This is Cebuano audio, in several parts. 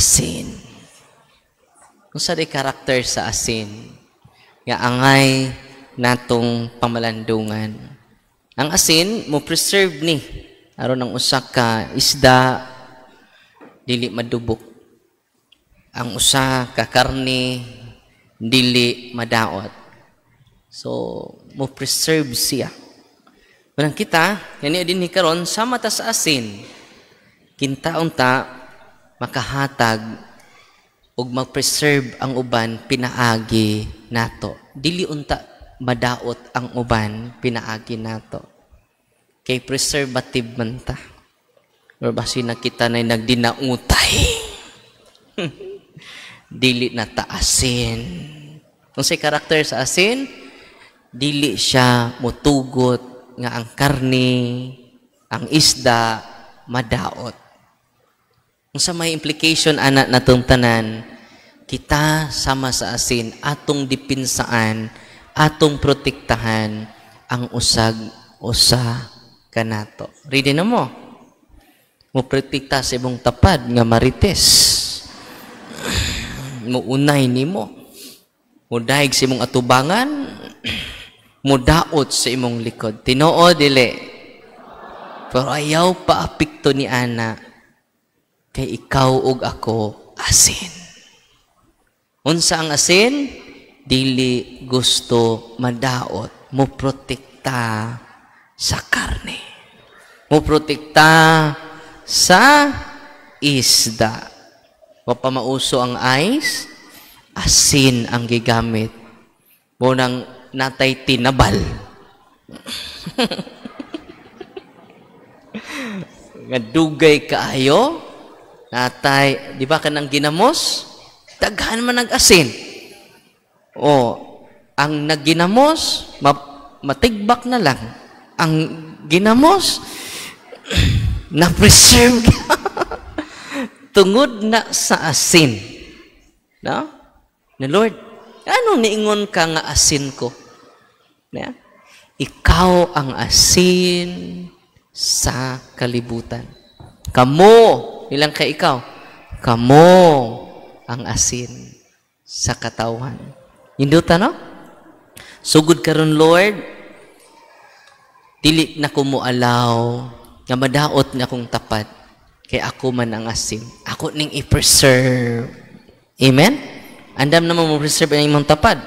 Asin. Kung sa di karakter sa asin, nga angay natong pamalandungan. Ang asin, mo preserve ni. Aron ang usa ka isda, dili madubok. Ang usa ka karne, dili madaot. So, mo preserve siya. Manang kita, yani din ni karon sama ta sa asin. Kintaon ta makahatag ug mag-preserve ang uban pinaagi nato. Dili unta madaot ang uban pinaagi nato. Kay preservative man ta. Or basin na kita na nagdinautay. Dili na ta asin. Kung say karakter sa asin, dili siya mutugot nga ang karne, ang isda, madaot. Kung sa may implication ana natong tanan, kita sama sa asin, atong dipinsaan, atong protektahan ang usag usa kanato. Ready na mo? Mo protekta sa imong tapad nga marites. Muunay nimo. Mudaig sa imong atubangan, mudaot sa imong likod. Tinoo dili. Pero ayaw pa apikto ni ana kay ikaw ug ako asin. Unsa ang asin? Dili gusto madaot, mo protekta sa karne. Mo protekta sa isda. Wa pa mauso ang ice, asin ang gigamit. Mo nang natay tinabal. Nga dugay kaayo, natay, di ba kanang ginamos? Daghan man nag-asin. O, ang nagginamos, matigbak na lang. Ang ginamos, na-preserve. Tungod na sa asin. No? Na Lord, ano niingon ka nga asin ko? Na? Ikaw ang asin sa kalibutan. Kamo, ilang ka ikaw? Kamo ang asin sa katawhan. Induta, no? Sugod karon Lord, dili na ko moalaw nga madaot nga akong tapad kay ako man ang asin. Ako ning i-preserve. Amen? Andam naman mo preserve ang imong tapad.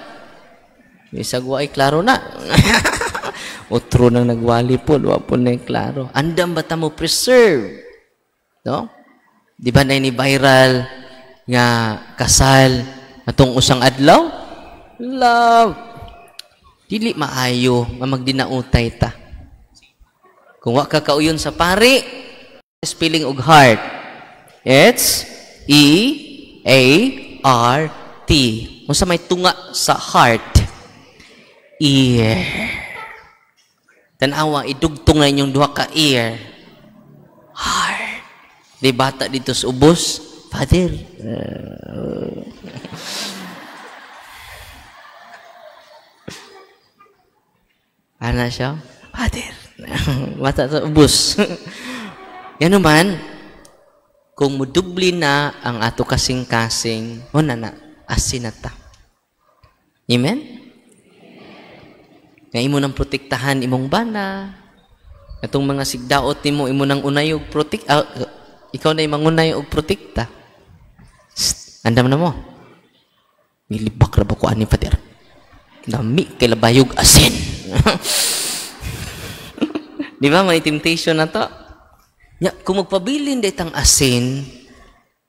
Bisag wa ay klaro na. Otro nang nagwali po, wa po na klaro. Andam ba ta mo preserve? No? Di ba na ni viral nga kasal atong usang adlaw? Love. Dili maayo nga magdinautay ta. Kung wa ka kauyon sa pari, spelling og heart. It's E A R T. Unsa may tunga sa heart? Ear. Tan-awa, idugtong na inyong duha ka ear. Heart. Di bata dito sa ubos, Father. Ana siya? Father. Bata sa ubos. Yan naman, kung mudubli na ang ato kasing-kasing, o na na, asin na ta. Amen? Nga imo nang protektahan imong bana. Atong mga sigdaot nimo imo nang unay og protek ikaw na mangunay og protekta. Shh, andam na mo. Milibak ra ba ko ani, Father? Dami kay labayog asin. Di ba may temptation na to? Ya, kung magpabilin ditang asin,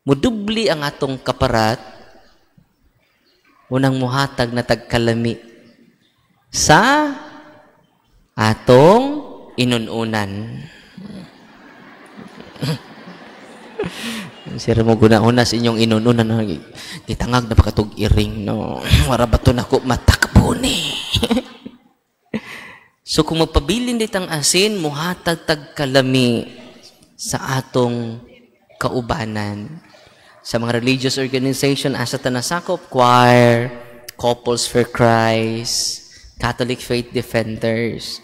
mudubli ang atong kaparat, unang muhatag na tagkalami sa atong inununan. Sir mo guna-una sa inyong inununan, gitangag na pakatog iring, no? Wara ba to nako matakbo ni? So kung magpabilin ditang asin, muhatag tagkalami sa atong kaubanan. Sa mga religious organization, asa ta nasakop, choir, Couples for Christ, Catholic Faith Defenders.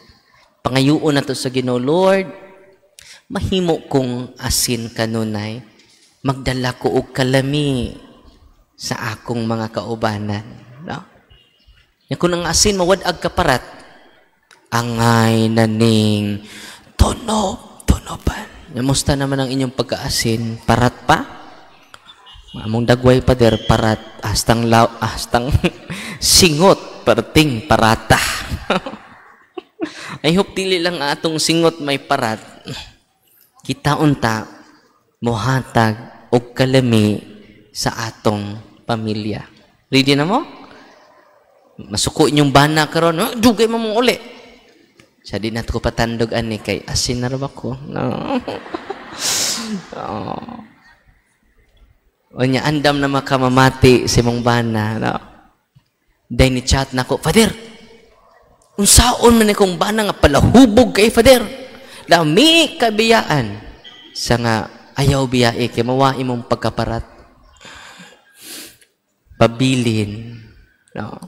Pangayuon na to sa Ginoo, Lord, mahimo kong asin kanunay. Magdala ko og kalami sa akong mga kaubanan. No? Nya kung ang asin mawad-ag kaparat, angay na ning tunob, tunoban. Namusta naman ang inyong pagkaasin? Parat pa? Among dagway pa der parat hastang law, hastang singot perting parata. I hope dili lang atong singot may parat. Kita unta mohatag og kalami sa atong pamilya. Ready na mo? Masuko inyong bana karon, oh, dugay mo mong uli. Sa di na ko patandog ani kay asin na ra ko. No. Oh. Unya andam na makamamati si mong bana, no? Day ni chat na ko, "Father, unsaon man akong bana nga palahubog kay Father? Lami kabiyaan." Sa nga ayaw biyae kay mawa imong pagkaparat. Pabilin. No?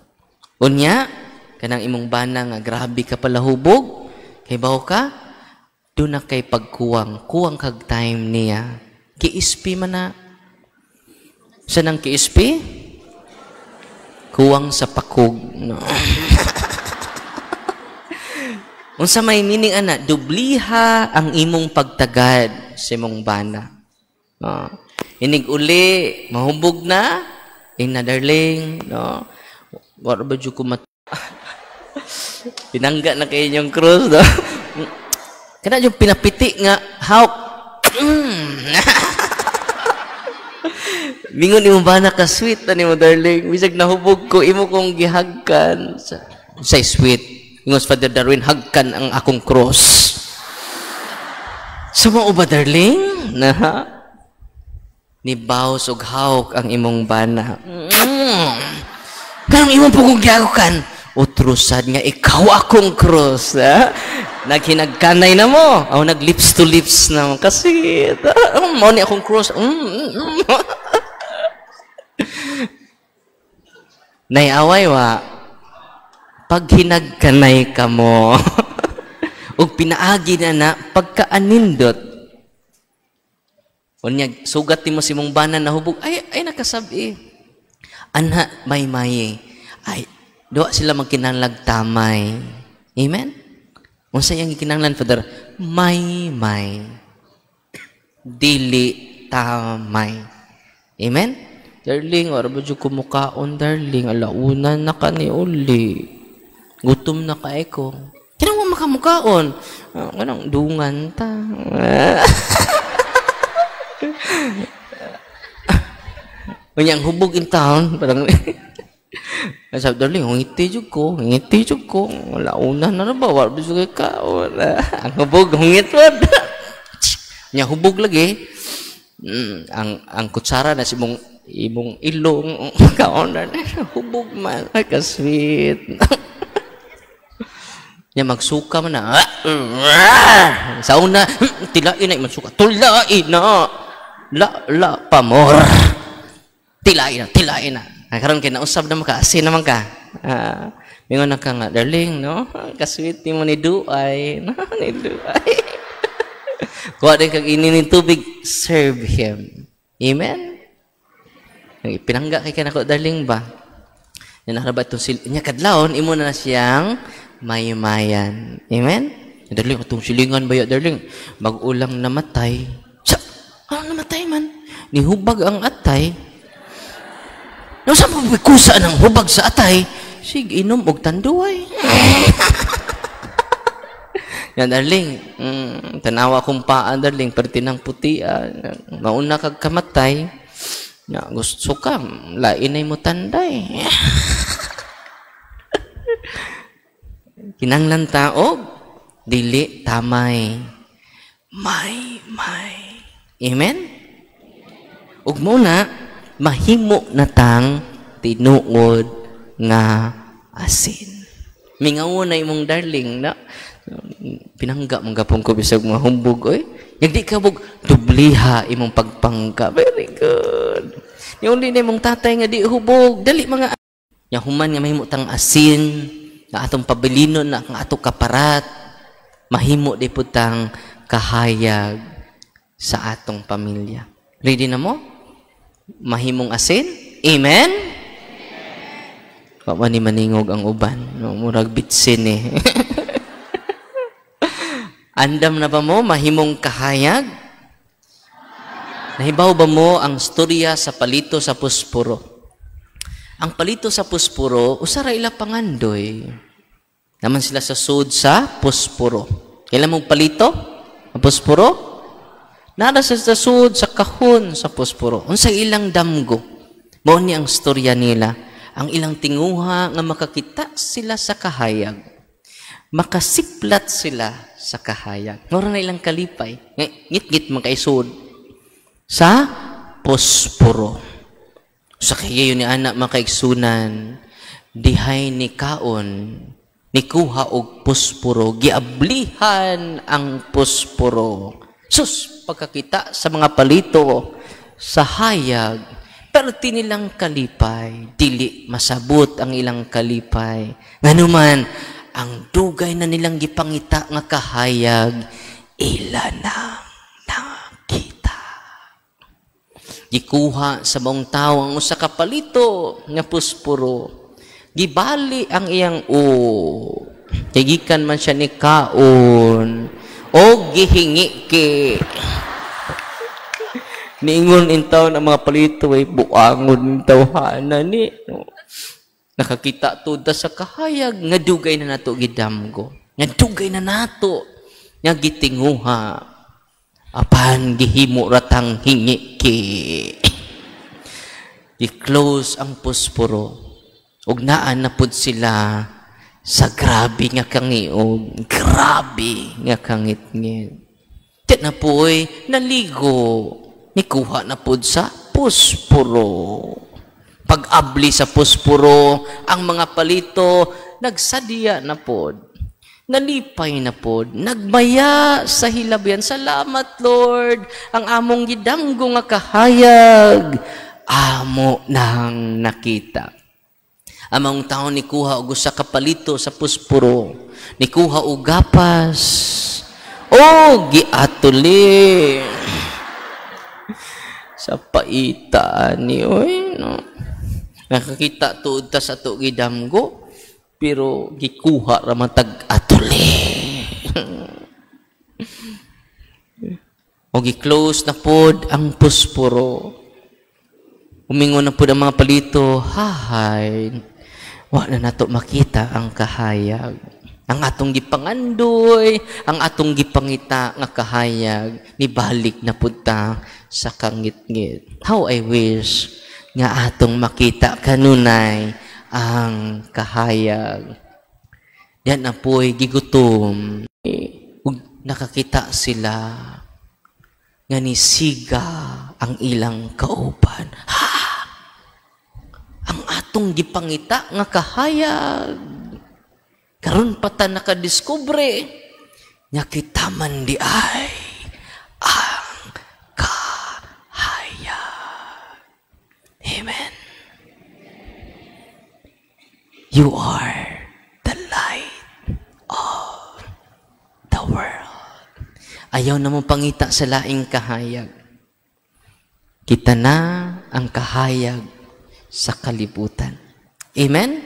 Unya, kanang imong bana nga grabe ka palahubog, kay bawo ka, doon na kay pagkuwang. Kuwang kag time niya. Kiispi man na. Sa nang kiispi? Kuwang sa pakog. No? Unsa may meaning ana, dubliha ang imong pagtagad sa imong bana. No? Inig uli, mahubog na, ina darling, no? Wala ba dyan ko pinangga na kayo inyong cross, no? Kana yung pinapiti nga hawk. Mingon imo bana ka sweet ani mo darling. Bisag nahubog ko imo kong gihagkan. Say sweet. Ingos Father Darwin, hagkan ang akong cross. Sa mao ba darling? Na ni baws og hawk ang imong bana. Kanang imong pugong gihagukan. Utrusad nga ikaw akong cross. Ha? Naghinagkanay na mo. O nag lips to lips na mo. Kasi mao ni akong cross. Naiaway wa. Pag hinagkanay ka mo, ug pinaagi na na pagkaanindot. Unya sugat nimo si mong bana na hubog, ay ay nakasabi. Anha may maye. Ay duwa sila magkinahanglag tamay. Amen? Unsa iyang gikinahanglan, Father? May may. Dili tamay. Amen? Darling, ora ba jud kumukaon, darling? Alauna na ka ni uli. Gutom na ka ko. Kaya mo makamukaon. Anong dungan ta? Unya ang hubog in town, parang sabi, darling, ngiti jud ko, ngiti jud ko. Alauna na ba? Wala ba jud ka? Wala. Ang hubog, hungit man. Unya hubog lagi. Ang kutsara na si imong ilong kaon na hubog man. Ay, ka-sweet. Nya magsuka man na. Sa una, tilain na magsuka. Tulain na. La, la, pamor. Tilain na, tilain na. Karon kay nausab naman ka, asin naman ka. Mingon na ka nga, darling, no? Ka-sweet ni mo ni Duay. No, ni Duay. Kuha din kag ini ni tubig, serve him. Amen? Pinangga kay kanako, darling ba? Nanaraba itong sil... Nya kadlawon, imo na siyang maymayan. Amen? Darling, itong silingan ba ya, darling? Mag-ulang namatay. Sa, anong namatay man? Nihubag ang atay. No, saan pa kusa ng hubag sa atay? Sig, inom og tanduay. Yan, darling. Tanawa kong paa, darling. Pertinang puti. Mauna kag kamatay. Ya, gusto ka, lainay mo tanday. Kinanglan tao, dili tamay. May, may. Amen? Ug muna, mahimo na tang tinuod nga asin. Mingaw na imong darling, na? Pinangga mong gapong ko bisag mga humbog, oy. Yung di ka bug, dubliha imong pagpangga. Very good. Yung uli na imong tatay nga di hubog, dali mga yang human nga mahimo tang asin, nga atong pabilinon na ang atong kaparat, mahimo di pud tang kahayag sa atong pamilya. Ready na mo? Mahimong asin? Amen? Wa man ni maningog ang uban. No, murag bitsin eh. Andam na ba mo mahimong kahayag? Nahibaw ba mo ang storya sa palito sa puspuro? Ang palito sa puspuro, usa ra ila pangandoy. Naman sila sa sud sa puspuro. Kailan mong palito? Ang puspuro? Nara sa sud sa kahon sa puspuro. Unsa ilang damgo? Mao ni ang storya nila. Ang ilang tinguha nga makakita sila sa kahayag. Makasiplat sila sa kahayag. Mura na ilang kalipay. Ngit-ngit man kay sud sa posporo. Sa kaya yun ni anak makaigsunan, dihay ni kaon, nikuha og posporo, giablihan ang posporo. Sus, pagkakita sa mga palito, sa hayag, pero tinilang kalipay, dili masabot ang ilang kalipay. Nganuman, ang dugay na nilang gipangita nga kahayag, ila nang nakita. Gikuha sa maong tawo ang usa ka palito nga puspuro. Gibali ang iyang o. Kay gikan man siya ni kaon o gihingi ki. Niingon intaw ang mga palito ay buangon tawhana ni. No. Nakakita to da sa kahayag nga dugay na nato gidamgo. Nga dugay na nato nga gitinguha. Apan gihimo ratang hingi ki. Gi-close ang puspuro. Ug naa na pud sila sa grabe nga kangiog, grabe nga kangitngit. Di na po'y naligo, nikuha na pud sa puspuro. Pag-abli sa puspuro, ang mga palito, nagsadya na pod. Nalipay na pod, nagmaya sa hilabihan. Salamat, Lord, ang among gidamgo nga kahayag, amo nang nakita. Among taon nikuha og usa ka palito sa puspuro, nikuha og gapas, o giatuli sa paita ni oy, no. Nakakita tuod ta sa ato gidamgo, pero gikuha ra man tag atuli. O gi-close na pod ang puspuro. Umingon na pod ang mga palito, hahay, wa na nato makita ang kahayag. Ang atong gipangandoy, ang atong gipangita nga kahayag, nibalik na pud ta sa kangitngit. How I wish nga atong makita kanunay ang kahayag. Yan na po'y gigutom. Ug nakakita sila nga nisiga ang ilang kauban. Ha! Ang atong gipangita nga kahayag. Karon pa ta nakadiskubre nga kita man di ay ang kahayag. Amen. You are the light of the world. Ayaw na mo pangita sa laing kahayag. Kita na ang kahayag sa kalibutan. Amen?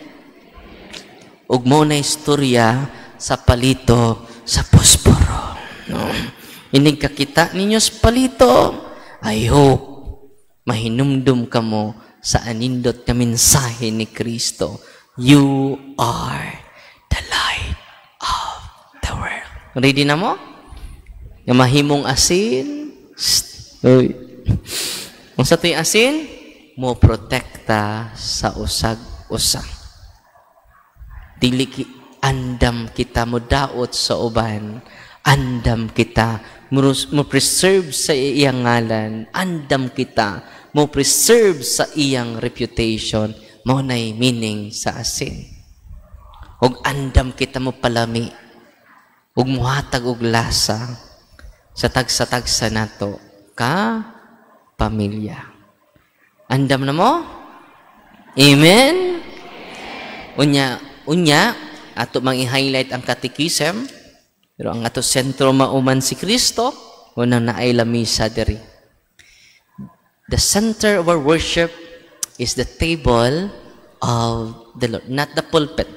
Ug mo na istorya sa palito sa posporo. No? Inig kakita ninyo sa palito, I hope mahinumdum kamo sa anindot nga mensahe ni Kristo. You are the light of the world. Ready na mo? Nga mahimong asin. Shh. Uy. Unsa to'y asin? Mo protekta sa usag-usa. Dili andam kita mo daot sa uban. Andam kita mo preserve sa iyang ngalan. Andam kita mo preserve sa iyang reputation. Mao nay meaning sa asin. Ug andam kita mo palami ug muhatag og lasa sa tagsa-tagsa nato ka pamilya. Andam na mo? Amen? Unya, unya ato mang i-highlight ang catechism, pero ang ato sentro mauman si Kristo, unang naay lamisa diri. The center of our worship is the table of the Lord. Not the pulpit,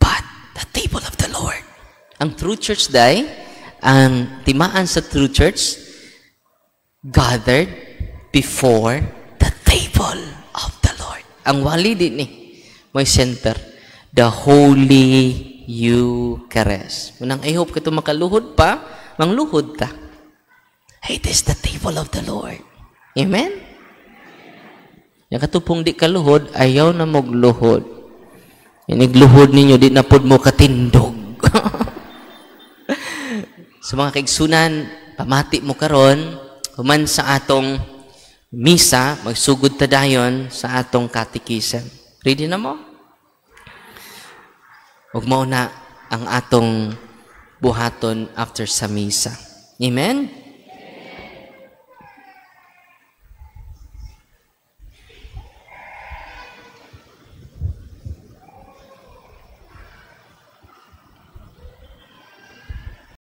but the table of the Lord. Ang true church day, ang timaan sa true church, gathered before the table of the Lord. Ang wali di ni, may center, the Holy Eucharist. Munang I hope kato makaluhod pa, mangluhod ta. It is the table of the Lord. Amen? Yang katupong di kaluhod, ayaw na mogluhod. Inigluhod ninyo, di na pod mo katindog. Sa mga kaigsunan, pamati mo karon, human sa atong misa, magsugod ta dayon sa atong katikisen. Ready na mo? Ug mao na ang atong buhaton after sa misa. Amen?